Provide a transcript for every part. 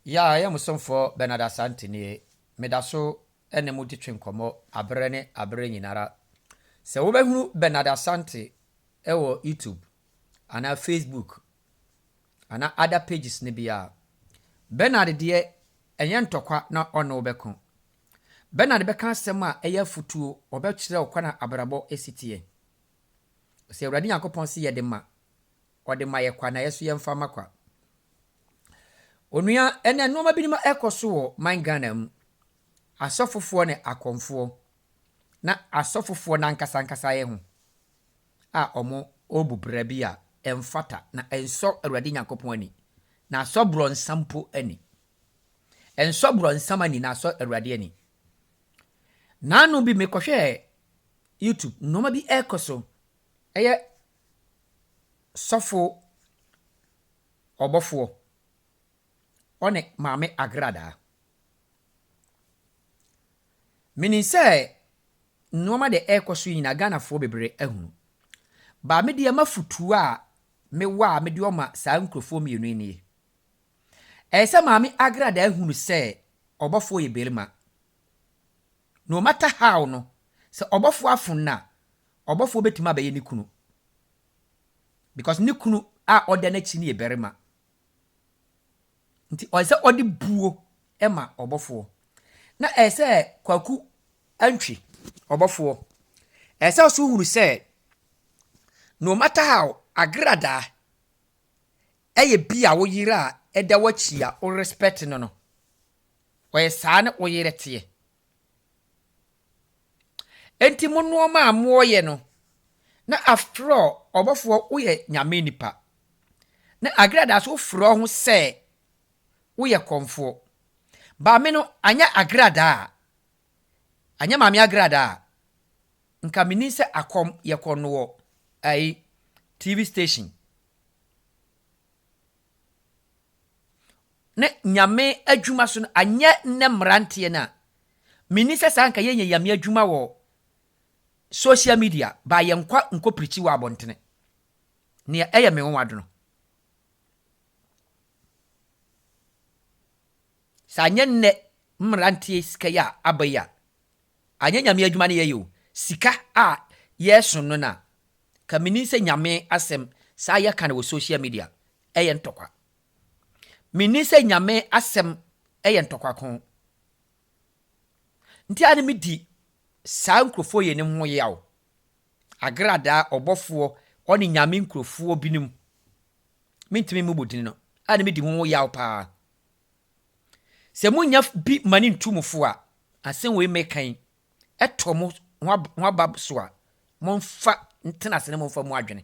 Ya ɛyɛ mo somfoɔ Bernard Asante nie. Meda so ne mo di twe nkɔmmɔ aberɛ ne aberɛ nyinara. Sɛ wobɛhunu Bernard Asante wɔ YouTube anaa Facebook anaa other pages no bi a, Bernard deɛ ɛnyɛ ntɔkwa na ɔne wo bɛko. Bernard bɛka asɛm a ɛyɛ afutuo, ɔbɛkyerɛ wo kwan a abrabɔ si teɛ. Sɛ Awurade Nyankopɔn se yɛde ma, ɔde ma yɛ kwa na yɛ so yɛmfa ma kwa. Onua, ɛnɛ nnoɔma binom ɛkɔ so wɔ man Ghana mu. Asɔfofoɔ ne akɔmfoɔ, na asɔfofoɔ no ankasa ankasa yɛ ho a ɔmo ɔɔbu bra bi a ɛmfata na ɛnsɔ Awurade Nyankopɔn ani, na asɔ brɔnsam mpo ani. Ɛnsɔ brɔnsam ani na asɔ Awurade ani. Naano bi mekɔhwɛɛ YouTube, nnoɔma bi ɛɛkɔ so, ɛyɛ sɔfo ɔbɔfoɔ, ɔne Maame Agradaa. Menim sɛ nnoɔma deɛ ɛrekɔ so yi nyinaa Ghanafoɔ bebree ahunu. But me deɛ m'afotuo a mewɔ a mede ɔma saa nkurofoɔ mmienu yi nie. Ɛyɛ sɛ Maame Agradaa hunu sɛ ɔbɔfoɔ yɛ barima. No matter how no, sɛ ɔbɔfoɔ afon no a, ɔbɔfoɔ bɛtumi abɛyɛ ne kunu. Because ne kunu a ɔda n'akyi no yɛ barima. Nti ɔyɛ sɛ ɔde buo ma ɔbɔfoɔ. Na ɛyɛ sɛ Kwaku Antwi, ɔbɔfoɔ, ɛyɛ sɛ ɔso hunu sɛ no matter how agradaa ɛyɛ bi a wo yere a ɛda w'akyi a wo respect no no, ɔyɛ saa ne wo yere teɛ. Enti mo nnoɔma a moɔyɛ no, na after all ɔbɔfoɔ woyɛ Nyame nipa. Na agradaa so wofrɛ wo ho sɛ woyɛ kɔmfoɔ. But me no anyɛ agradaa a, anyɛ maame agradaa a, nka mennim sɛ akɔm yɛkɔ no wɔ ayi TV station. Ne Nyame adwuma so no anyɛ nnɛ mmeranteɛ no a, menni sɛ saa nka yɛnyɛ Nyame adwuma wɔ social media ba yɛnkɔ nkɔ pirikyi wɔ abɔntene. Nea ɛyɛ me nwonwa dono. Sɛ anyɛ nnɛ mmeranteɛ sika yi a aba yi a, anyɛ Nyame adwuma no yɛyɛ o, sika a yɛsom no no a, ka menni sɛ Nyame asɛm saa yɛka no wɔ social media ɛyɛ ntɔkwa. Menni sɛ Nyame asɛm yɛ ntɔkwa ko. Nti a ne medi saa nkurɔfoɔ yei no ho yaw. Agradaa, ɔbɔfoɔ, ɔne Nyame nkurɔfoɔ binom, mentumi mmobɔ dini no, a ne medi ho yaw paa. Sɛ monya bi ma ne ntu mo fo a, asɛm wei meka yi, ɛtɔ mo ho aba so a, momfa ntena ase na momfa mu adwene.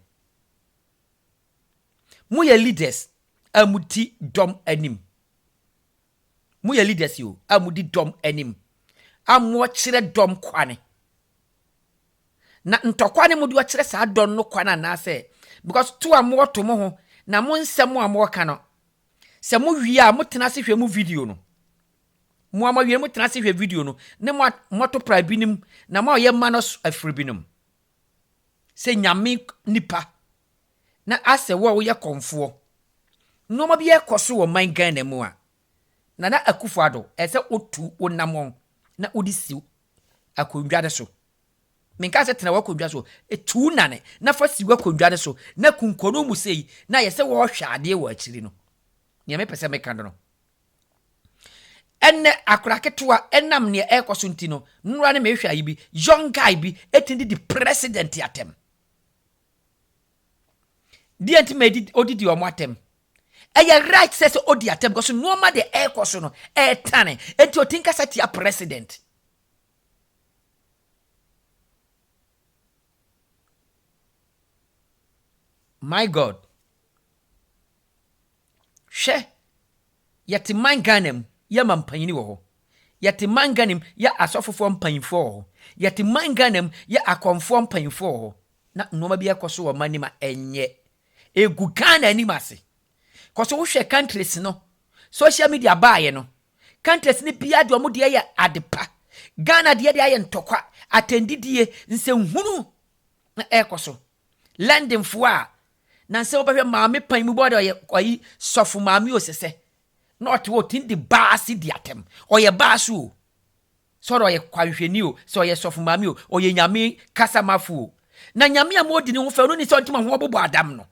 Moyɛ leaders a modi dɔm anim. Moyɛ leaders o a modi dɔm anim a mokyerɛ dɔm kwane. Na ntɔkwa ne mode ɔkyerɛ saa dɔm no kwan anaasɛ because to a moɔto mo ho na mo nsɛm a moɔka no sɛ mo wie a motena ase hwɛ mo video no. Mo a moawie motena ase hwɛ video no ne mo moato pra binom na mo a ɔyɛ ma no afiri binom. Sɛ Nyame nipa na asɛ wo a woyɛ kɔmfoɔ, nnoɔma bi ɛkɔ so wɔ man Ghana mu a, Nana Akufo Addo, ɛsɛ sɛ wotu wo namɔn na wode si akondwa no so. Menka sɛ tena w'akondwa so, tu wo nane na fa si w'akondwa no so na kunkɔno mu sei na ayɛ sɛ wɔrehwɛ adeɛ wɔ akyiri no. Nea mepɛ sɛ meka no no. Ɛnnɛ akora ketewa ɛnam nea ɛrekɔ so nti no, nnora ne mehwɛ ayi bi, young guy bi ɛtumi de di president atɛm. Deɛ nti ma ɔdidi wɔn atɛm. Ɛyɛ right sɛ sɛ ɔdi atɛm because nneɛma deɛ ɛrekɔ so no ɛretane nti ɔti nkasa tia president. My God. Hwɛ, yɛte man Ghana mu, yɛ ma mpanyini wɔ hɔ. Yɛte man Ghana mu, yɛ asɔfofoɔ mpanyinfoɔ wɔ hɔ. Yɛte man Ghana mu, yɛ akɔmfoɔ mpanyinfoɔ wɔ hɔ. Na nneɛma bi ɛkɔ so wɔ man nim a ɛnyɛ. Egu Ghana anim ase. Kɔ so wohwɛ countries no, social media baayɛ no, countries no biara deɛ wɔn deɛ yɛ ade pa. Ghana deɛ deɛ ayɛ ntɔkwa, atɛndidie, nsɛnhunu na ɛrekɔ so. Londonfoɔ a, na sɛ wobɛhwɛ maame pan mu bɔ deɛ ɔyɛ ɔyi sɔfo maame osɛsɛ. Na ɔte hɔ ɔtumi de baa ase di atɛm. Ɔyɛ baa so o. Sɛ ɔyɛ kwanhwɛni o, sɛ ɔyɛ sɔfo maame o, ɔyɛ Nyame kasamafo o. Na Nyame a modi ne ho fɛw no ni sɛ ɔnte mo ho ɔbobɔ adam no.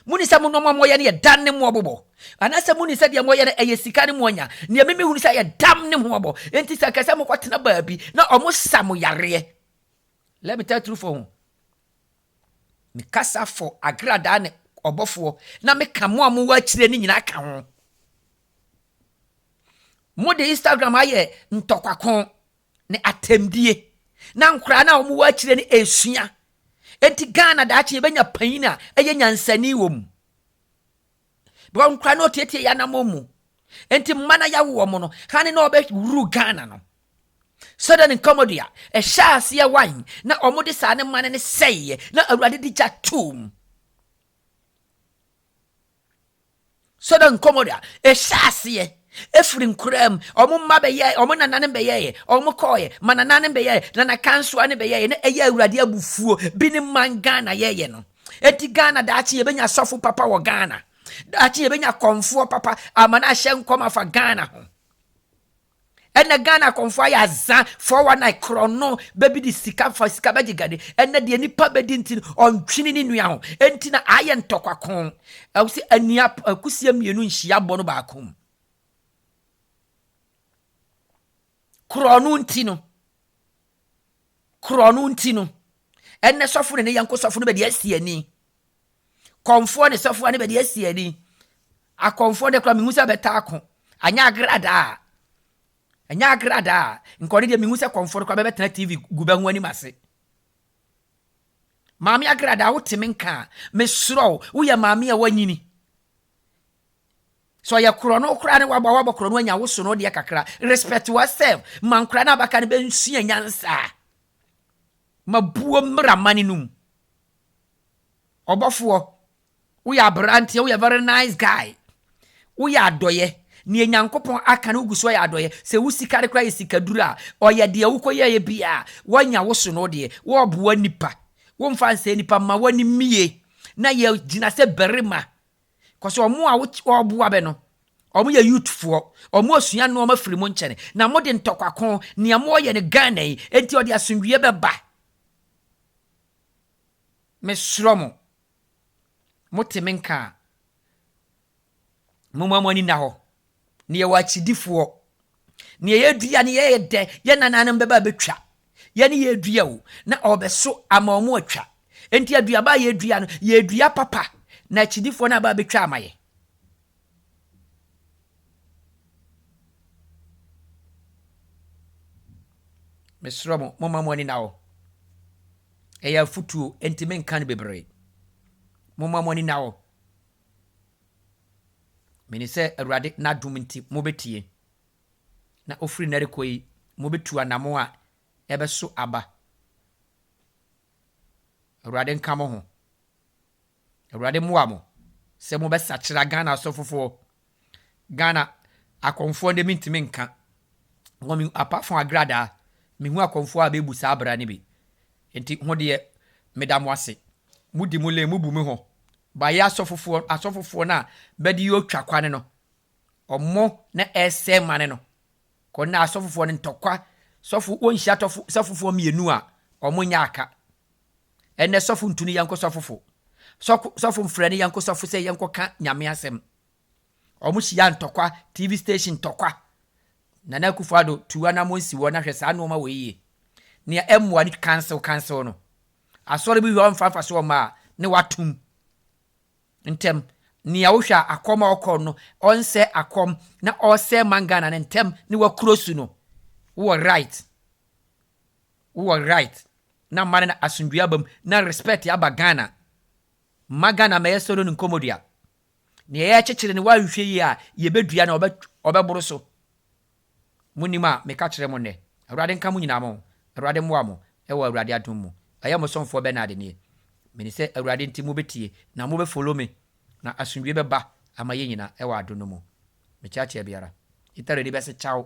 Muni sɛ mo nnoɔma a moyɛ no yɛ dan ne moɔbobɔ? Anaasɛ muni sɛ deɛ moyɛ no ɛyɛ sika ne moanya? Deɛ me mehunu sɛ ɛyɛ dam ne moɔbɔ. Enti sɛ anka sɛ mokɔtena baabi na ɔmo sa mo yareɛ. Let me tell truth for ho. Mekasa for agradaa ne ɔbɔfoɔ na meka mo a mowɔ akyire no nyinaa ka ho. Mode Instagram ayɛ ntɔkwako ne atɛmdie na nkoraa no a wɔwɔ akyire no ɛresua. Enti Ghana daakye yɛbɛnya panyin a ɛyɛ nyansani wɔ mu. Because nkoraa no ɔtiatia yɛ anamɔ mu. Enti mma no yɛawo wɔn no, hane na ɔbɛwuru Ghana no. Sɛdeɛ ne nkɔmmɔdua ɛhyɛ aseɛ wan na wɔde saa ne mma no ne sɛeɛ na Awurade de gya toom. Sodom Gomora ɛhyɛ aseɛ ɛfiri nkoraa mu, wɔn mma bɛyɛɛ, wɔn nananom bɛyɛeɛ, wɔn kɔɔeɛ, ma nananom bɛyɛeɛ, nana kansoa no bɛyɛeɛ, na ɛyɛ Awurade abufuo bi ne man Ghana yɛyɛ no. Enti Ghana daakye yɛbɛnya sɔfo papa wɔ Ghana. Daakye yɛbɛnya kɔmfoɔ papa ama no ahyɛ nkɔm afa Ghana ho. Ɛnɛ Ghana akɔmfoɔ ayɛ aza 419 korɔno bɛbi de sika fa sika bɛgye gade. Ɛnɛ deɛ nipa bɛdi nti no ɔntwene ne nua ho. Ɛnti na ayɛ ntɔkwa ko. Ɛwɔ sɛ ania akusie mmienu nhyia bɔ no baako mu. Korɔno nti no. Korɔno nti no. Ɛnɛ sɔfo ne ne yɛnko sɔfo no bɛde asi ani. Kɔmfoɔ ne sɔfoɔ ne bɛde asi ani. Akɔmfoɔ deɛ koraa mehu sɛ bɛtaa ko. Anyɛ agradaa. Ɛnyɛ agradaa. Nka ɔno deɛ mehu sɛ kɔmfoɔ no koraa bɛbɛtena TV gu bɛ ho anim ase. Maame agradaa wote me nka a, mesrɛ wo, woyɛ maame a woanyini. Sɛ ɔyɛ korɔno koraa ne wabɔ wabɔ korɔno anya wo so no deɛ kakra. Respect yourself. Ma nkoraa no abaka no bɛnsua nyansa. Ma buo mmra mane no mu. Ɔbɔfoɔ, woyɛ aberanteɛ, woyɛ very nice guy. Woyɛ adɔyɛ. Neɛ Nyankopɔn aka no wogu so yɛ adɔyɛ. Sɛ wo sika no koraa yɛ sikaduro a, ɔyɛ deɛ wokɔyɛeɛ bi a, woanya wo so no deɛ, wɔɔboa nipa. Womfa nsɛe nipa, ma w'ani mmie na yɛ gyina sɛ barima. Kɔsɛ ɔmo a wɔɔboa bɛ no, ɔmo yɛ youthfoɔ, ɔmo osua nnoɔma firi mo nkyɛne, na mode ntɔkwako, nea moɔyɛ no Ghana yi, enti ɔde asomdwie bɛba. Mesrɛ mo, mote me nka a, momma mo ani nna hɔ. Na yɛwɔ akyidifoɔ. Nea yɛdua no yɛyɛ dɛ, yɛn nananom bɛba abɛtwa. Yɛne yɛdua o, na ɔbɛso ama wɔn atwa. Enti aduaba a yɛdua no, yɛdua papa, na akyidifoɔ no aba abɛtwa ama yɛ. Mesrɛ mo, momma mo ani nna hɔ. Ɛyɛ afotuo, enti menka no bebree. Momma mo ani nna hɔ. Menim sɛ Awurade n'adom nti mobɛtie, na ɔfiri nnɛ rekɔ yi, mobɛtu anamo a ɛbɛso aba. Awurade nka mo ho. Awurade mmoa mo sɛ mobɛsakyera Ghana asɔfofoɔ. Ghana akɔmfoɔ deɛ mentumi nka. Wɔ me apart from agradaa, mehu akɔmfoɔ a bɛbu saa bra no bi. Nti ho deɛ meda mo ase. Modi mo lane, mobu me ho. Ba yɛ asɔfofoɔ, asɔfofoɔ no a bɛde yɛ otwa kwane no, ɔmo na ɛsɛe mane no. Kɔ na asɔfofoɔ no ntɔkwa, sɔfo, wɔnhyia tɔfo, sɔfofoɔ mmienu a, ɔmo nyɛ aka. Ɛnnɛ sɔfo ntu ne yɛnko sɔfofo. Sɔfo mfrɛ ne yɛnko sɔfo sɛ yɛnkɔ ka Nyame asɛm. Ɔmo hyia ntɔkwa, TV station ntɔkwa. Nana Akufo Addo tu anamon si hɔ na hwɛ saa nnoɔma wei yie. Nea ɛmmoa no cancel cancel no. Asɔre bi hwɛ ɔmfa mfasoɔ mma a, ne watom ntɛm. Nea wohwɛ a akɔm a ɔkɔ no ɔnsɛ akɔm na ɔresɛe man Ghana no ntɛm ne wakuro su no. Wowɔ right. Wowɔ right na mma no na asomdwie aba mu na respect aba Ghana. Mma Ghana mmɛyɛ solo ne nkɔmmɔdua. Nea yɛrekyekyere no woanhwɛ yie a yɛbɛdua no ɔbɛboro so. Monim a meka kyerɛ mo nnɛ. Awurade nka mo nyinaa mo ho. Awurade mmoa mo wɔ Awurade adom mu. Ɛyɛ mo somfoɔ Bernard nie. Menim sɛ Awurade nti mobɛtie na mobɛ follow me na asomdwie bɛba ama yɛn nyinaa wɔ adom no mu. Mekyeakyea biara. Italy ni bɛse kyaw.